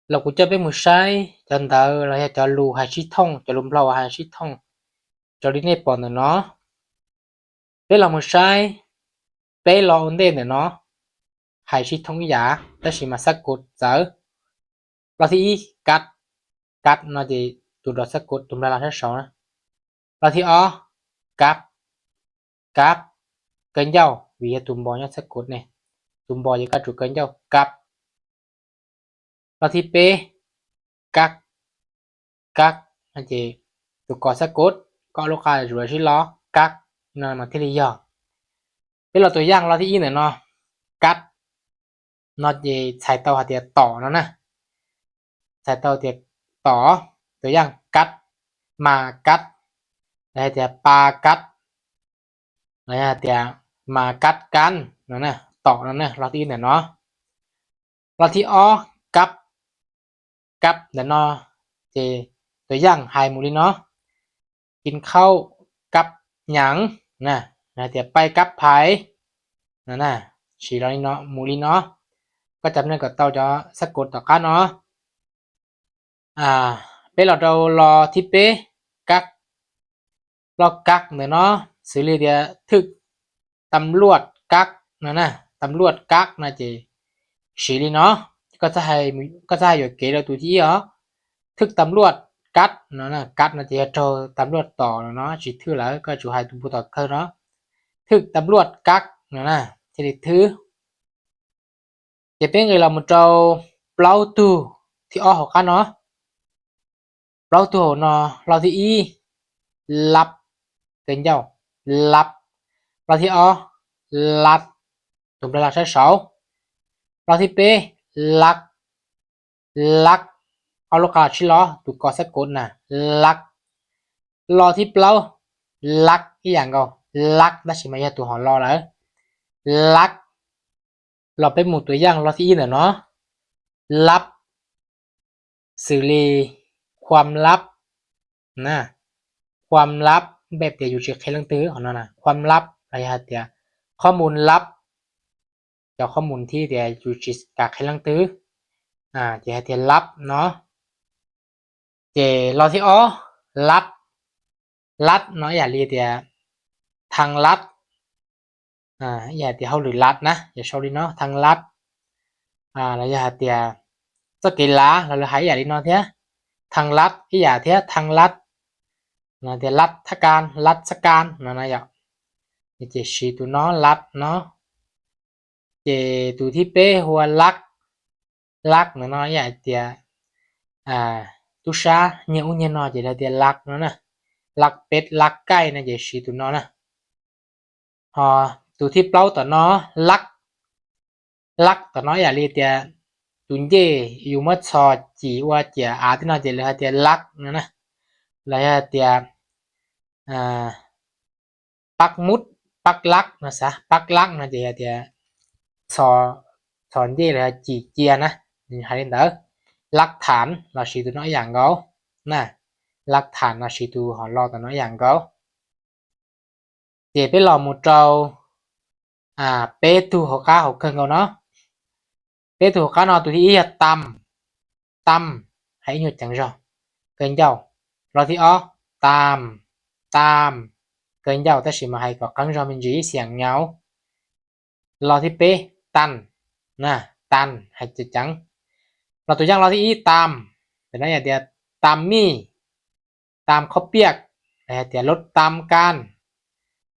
Lộc của cho bé mùa sai, cho ntớ là cho lù hai xí thông, cho lùm lầu hai xí thông. Cho đi nếp bọn nữa nó. Bé lộc mùa sai, bé lộc ổn định nữa nó. Hai xí thông ý giả, ta xí mà sắc cột dở. Lộc thì ý, cắt. Cắt nó thì tụi đó sắc cột tụm ra là sát sáu đó. Lộc thì ó, cặp. Cặp. Cơn dâu, vì tụm bò nhá sắc cột này. Tụm bò với các trụ cơn dâu, cặp. Lo thí pê, cắt, cắt, nó chỉ tụ cọ sắc cột, có lúc khai rủa xí lo, cắt, nó mà thế lý do. Bé lo tụ yang lo thí ý nữa nó, cắt, nó chỉ xài tàu hạt tiệt tỏ nó nè. Xài tàu tiệt tỏ, tụ yang cắt, mà cắt, hay tiệt pa cắt, nó tiệt mà cắt cắn, nó nè, tỏ nó nè, lo thí ý nữa nó. Lo thí ó, cắp. Cắp ແລ້ວເນາະ ເຈ ຕົວຢ່າງ ໃຫ້ໝູ່ລີເນາະ ກິນເຂົ້າກັບຫຍັງນະ ນະ ເດ ໄປກັບໃຜນະ ນະ ສີລອນີ້ເນາະ ໝູ່ລີເນາະ ກໍຈຳເນີນກໍເຕົ້າຈະສະກົດຕໍ່ກັນເນາະ ອາ ເປລອດໂດ ລໍທິເປ ກັກ ລອກກັກເນີເນາະ ສະລິເດ ຖືກຕຳຫຼວດກັກນະນະ ຕຳຫຼວດກັກນະເຈ ສີລີເນາະ ກໍຈະໃຫ້ ກໍຈະໃຫ້ຢູ່ເກດເອົາຕູທີ່ເນາະ ຖືກຕຳຫຼວດກັດນະນະ ກັດນະເຈໂທຕຳຫຼວດຕໍ່ນະເນາະ ຊິຖືກແລ້ວກໍຈະໃຫ້ຕູຜູ້ຕໍ່ເຄີາເນາະ ຖືກຕຳຫຼວດກັກນະນະ ຈະໄດ້ຖືກ Depende là một trâu plau tu thì ó học khác nó. Plau tu nó lo thì y lặp kênh dầu lặp lo thì ó lặp tụm là sai sáu lo thì p lặp lặp ó lo cả chỉ lo tụ có sắc cột nè lặp lo thì plau lặp ý dạng gầu lặp đó chỉ mà giờ tụ họ lo lắm lặp ລອງໄປໝູ່ຕົວຢ່າງລອດທີ່ອີນະເນາະ ລັບ ສະລີ ຄວາມລັບນະ ຄວາມລັບ ແບບດຽວຢູ່ຊິເຄລັງຕື້ເນາະນະ ຄວາມລັບ ລະຍະເດ ຂໍ້ມູນລັບ ຈາກຂໍ້ມູນທີ່ດຽວຢູ່ຊິກາເຄລັງຕື້ ອາ ຈະໃຫ້ເດ ລັບເນາະ ເຈ ລໍທີ່ອໍ ລັດ ລັດເນາະ ຢ່າລີເດ ທາງລັດ ອາ ຢ່າທີ່ເຮົາຫຼືລັດນະ ຢ່າຊອກລີເນາະ ທາງລັດ ອາ ລະຢ່າເດ ສະເກລາ ລະຫຼືຫາຍຢ່າລີເນາະເທ ທາງລັດ ອີ່ຫຍັງເທ ທາງລັດ ນະເດ ລັດຖະການ ລັດສະການ ນະນະ ເຈ ຊີຕູເນາະ ລັດເນາະ ເຈ ຕູທີ່ເປ ຫົວລັກ ລັກນະເນາະ ຢ່າເດ ອາ ຕຸຊາ ເຍອຸເຍນອ ເຈ ລະເດ ລັກເນາະນະ ລັກເປັດ ລັກໄກ່ນະ ເຈ ຊີຕູເນາະນະ ອາ ຕູທີ່ເປົ່າຕະເນາະ ລັກ ລັກຕະເນາະ ຢ່າລີເດ ຕຸນເຢ ຢູ່ມະຊອ ຈີ ອວ ເຈຍ ອາ ຕິນອ ເຈ ລະເດ ລັກນະນະ ລະເດ ອາ ປັກໝຸດ ປັກຫຼັກນະຊະ ປັກຫຼັກນະເດ ເດ ຊ ຊອນເຢ ລະ ຈີ ເຈຍນະ ໃຫ້ເດີ ຫຼັກຖານ ລະຊີຕູເນາະ ຢ່າງເກົ່ານະ ຫຼັກຖານ ລະຊີຕູ ຫໍລໍຕະເນາະ ຢ່າງເກົ່າ ເຈ ເປລໍໝູ່ເຈົ້າ ອາ ເປຕູ ຫົວກາ ຫົວເຄິ່ງເກົ່າເນາະ ເປຕູ ຫົວກາ ເນາະ ຕູທີ່ອີ ຕຳ ຕຳ ໃຫ້ຍືດຈັງຈໍ ເກີນເຈົ້າ ລໍທີ່ອໍ ຕາມ ຕາມ ເກີນເຈົ້າ ແຕ່ຊິມາໃຫ້ກໍກັງຈໍເປັນຈີ ສຽງຍາວ ລໍທີ່ເປ ຕັນ ນະ ຕັນ ໃຫ້ຈະຈັງ ລໍຕົວຢ່າງ ລໍທີ່ອີ ຕາມ ເປັນໄດ້ຢ່າງດຽວ ຕາມມີ ຕາມເຂົ້າປຽກ ແລະ ເດ ລົດຕາມການ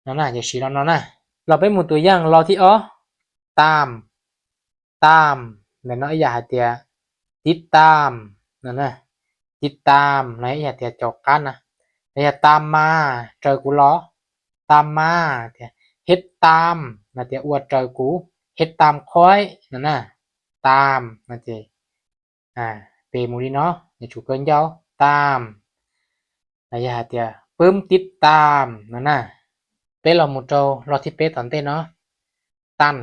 ນັ້ນນະ ຢ່າຊີ້ເນາະ ນັ້ນນະ ລອງໄປໝູ່ຕົວຢ່າງ ລໍທີ່ອໍ ຕາມ ຕາມ ແມ່ນເນາະ ຢ່າເດ ຕິດຕາມ ນັ້ນນະ ຕິດຕາມ ນະ ຢ່າເດ ຈອກກັນນະ ຢ່າຕາມມາ ເຈີກູລໍ ຕາມມາ ເດ ເຮັດຕາມ ນະ ເດ ອວດເຈີກູ ເຮັດຕາມຂ້ອຍ ນັ້ນນະ ຕາມ ນະ ເດ ອາ ເປໝູ່ລີເນາະ ໃນຈູເກີນເຈົ້າ ຕາມ ລະຍະເດ ປຶ້ມຕິດຕາມ ນັ້ນນະ ເປລໍໝູ່ໂຕ ລໍທີ່ເປຕອນເຕເນາະ ຕັນ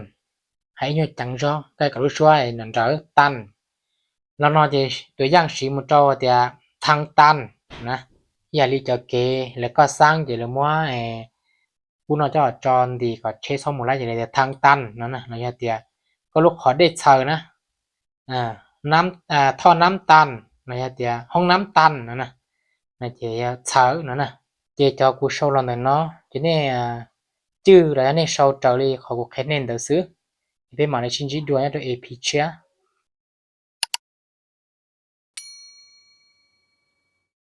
ໃຫ້ຍືດຈັງຈໍ ໃກ້ກັບລູກຊ່ວຍ ນັ້ນເດີ ຕັນ ລະເນາະ ເຈ ຕົວຢ່າງສີໝູ່ໂຕ ເດ ທາງຕັນ ນະ ຢ່າລີເຈົ້າເກ ແລະ ກໍສ້າງ ເຈ ລະມົວ ເອ ຜູ້ນອກຈອກຈອນດີກໍເຊຊອມໝູ່ໄລ ເຈ ທາງຕັນ ນັ້ນນະ ລະຍະເດ ກໍລູກຂໍເດດເຊີນະ ອາ ນ້ຳ ອ່າ ທໍ່ນ້ຳຕັນ ນະ ເຮັດ ຫ້ອງນ້ຳຕັນ ນະ ນະ ນະ ເຈ ເຊົາ ນະ ນະ ເຈ ຈອ ກູ ເຊົາ ລອນ ເດີ ເນາະ ເຈ ເນ ຈື່ ລະ ເນ ເຊົາ ເຈີ ລີ ຂໍ ກູ ເຄດ ເນນ ເດີ ຊື ເປັນ ໝາຍ ເລກ ຊິນ ຈິ ດວ ຍາ ໂຕ ເອ ພີ ເຊຍ